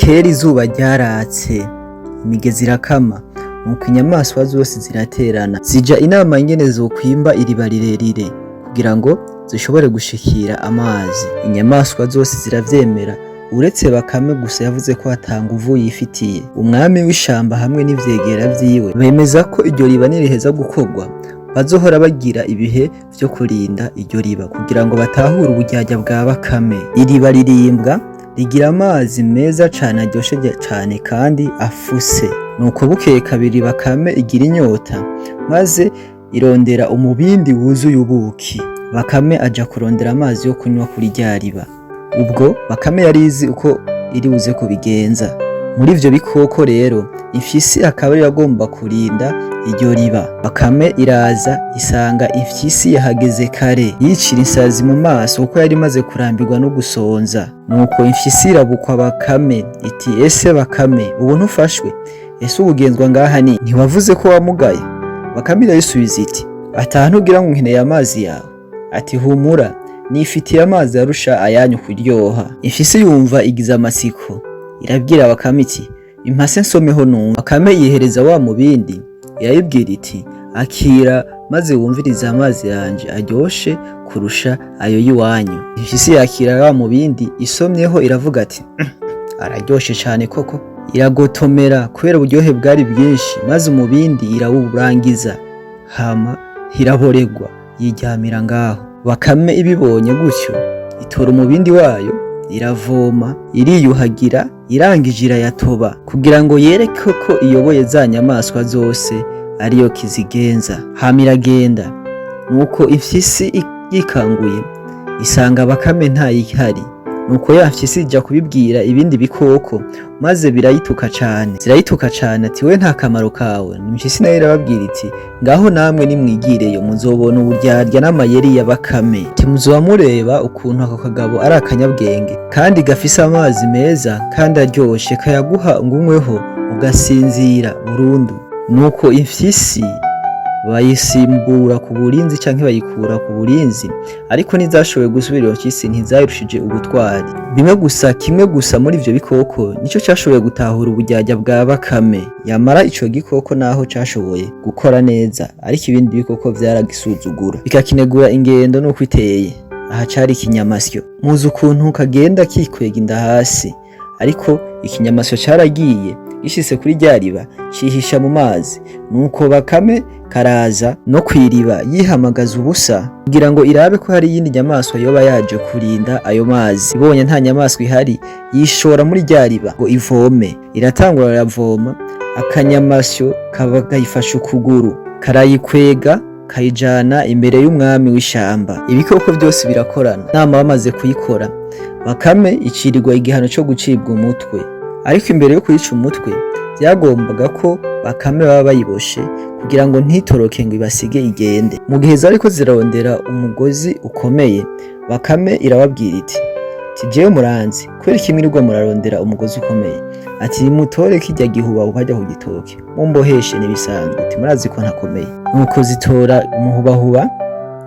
Kera izuba ryaratse, imigezi irakama, nuko inyamaswa zose ziraterana, zija inama ingene zokwimba iriba rirerire kugira ngo zishobore gushikira amazi. Inyamaswa zose ziravyemera, uretse Bakame gusa yavuze ko ata nguvu yifitiye. Umwami w'ishamba hamwe n'ivyegera vyiwe bemeza ko iryo riba niriheza gukorwa bazohora bagira ibihe vyo kurinda iryo riba kugira ngo batahure uburyarya bwa Bakame. Iriba ririmbwa rigira amazi meza cane aryoshe cane kandi afuse. Nuko bukeye kabiri Bakame igira inyota, maze irondera umubindi wuzuye ubuki. Bakame aja kurondera amazi yo kunywa kuri rya riba. Ubwo Bakame yari izi uko iri buze kubigenza. Muri ivyo bikoko rero, imfyisi akaba ariyo yagomba kurinda iryo riba. Bakame iraza isanga imfyisi yahageze kare, yicira insazi mu maso kuko yari imaze kurambirwa no gusonza. Nuko imfyisi irabukwa Bakame iti: "Ese Bakame, ubu ntufashwe? Ese ubugenzwa ngaha ni ntiwavuze ko wamugaye?" Bakame irayisubiza iti: "Ataha ntugira ngo nkeneye amazi yawe." Ati: "Humura, nifitiye amazi arusha ayanyu kuryoha." Imfyisi yumva igize amatsiko, irabwira Bakame iti: "Impase nsomeho numva." Bakame yihereza wa mubindi, irayibwira iti: "Akira maze wumvirize amazi yanje aryoshe kurusha ayo y'iwanyu." Imfyisi yakira wa mubindi, isomyeho iravuga ati: "Araryoshe cane koko." Iragotomera kubera uburyohe bwari bwinshi, maze umubindi irawurangiza, hama iraboregwa, yiryamira ngaho. Bakame ibibonye gutyo itora umubindi wayo, iravoma, iriyuhagira, irangije irayatoba kugira ngo yereke ko iyoboye za nyamaswa zose, ariyo kizigenza. Hama iragenda. Nuko imfyisi yikanguye isanga Bakame ntayihari. Nuko ya mfyisi ija kubibwira ibindi bikoko, maze birayituka cane, zirayituka cane ati: "We nta kamaro kawe." Imfyisi nayo irababwira iti: "Ngaho namwe nimwigireyo, muzobona uburyarya n'amayeri ya Bakame." Ati: "Muzoba mureba ukuntu ako kagabo ari akanyabwenge kandi gafise amazi meza kandi aryoshe, kayaguha ngo unyweho ugasinzira burundu." Nuko imfyisi bayisimbura ku burinzi canke bayikura ku burinzi, ariko ntizashoboye gusubira iyo mfyisi, ntizayirushije ubutwari. Bimwe gusa, kimwe gusa muri ivyo bikoko nico cashoboye gutahura uburyarya bwa Bakame. Yamara ico gikoko naho cashoboye gukora neza, ariko ibindi bikoko vyaragisuzugura, bikakinegura ingendo n'uko iteye. Aha cari ikinyamasyo. Muzi ukuntu kagenda kikwega inda hasi, ariko ikinyamasyo caragiye, gishitse kuri rya riba cihisha mu mazi. Nuko Bakame karaza no kw'iriba, yihamagaza ubusa kugira ngo irabe ko hari iyindi nyamaswa yoba yaje kurinda ayo mazi. Ibonye nta nyamaswa ihari, yishora muri rya riba ngo ivome. Iratangura iravoma, akanyamasyo kaba kayifashe ukuguru, karayikwega, kayijana imbere y'umwami w'ishamba. Ibikoko byose birakorana nama. Bamaze kuyikora, Bakame icirirwa igihano co gucibwa umutwe. Ariko imbere yo kuyica umutwe, vyagombaga ko Bakame baba bayiboshe kugira ngo ntitoroke ngo ibasige igende. Mu gihe zariko zirarondera umugozi ukomeye, Bakame irababwira iti: "Jewe muranzi, kubera iki mwirirwa murarondera umugozi ukomeye?" Ati: "Nimutore kirya gihubahu hajya ku gitoke mumboheshe, n'ibisanzwe." Ati: "Murazi ko ntakomeye." Nuko zitora umuhubahuba,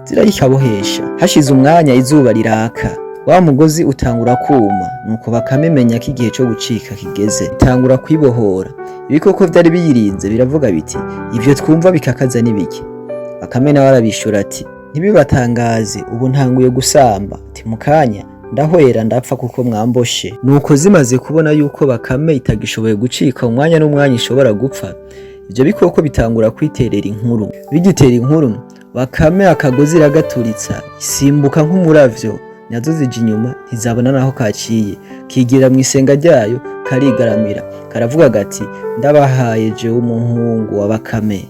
zirayikabohesha. Hashize umwanya izuba riraka, wa mugozi utangura kuma. Nuko Bakame imenya ko igihe co gucika kigeze, itangura kwibohora. Ibikoko vyari biyirinze biravuga biti: "Ivyo twumva bikakaza n'ibiki?" Bakame nawe arabishura ati: "Ntibibatangaze, ubu ntanguye gusamba." Ati: "Mukanya ndahwera, ndapfa kuko mwamboshe." Nuko zimaze kubona yuko Bakame itagishoboye gucika, umwanya n'umwanya ishobora gupfa, ivyo bikoko bitangura kwiterera inkuru. Bigitera inkuru, Bakame akagozi iragaturitsa, isimbuka nk'umuravyo, nazo zija inyuma, ntizabona naho kaciye. Kigira mw'isenga ryayo, karigaramira, karavuga gati: "Ndabahaye jewe umuhungu wa Bakame."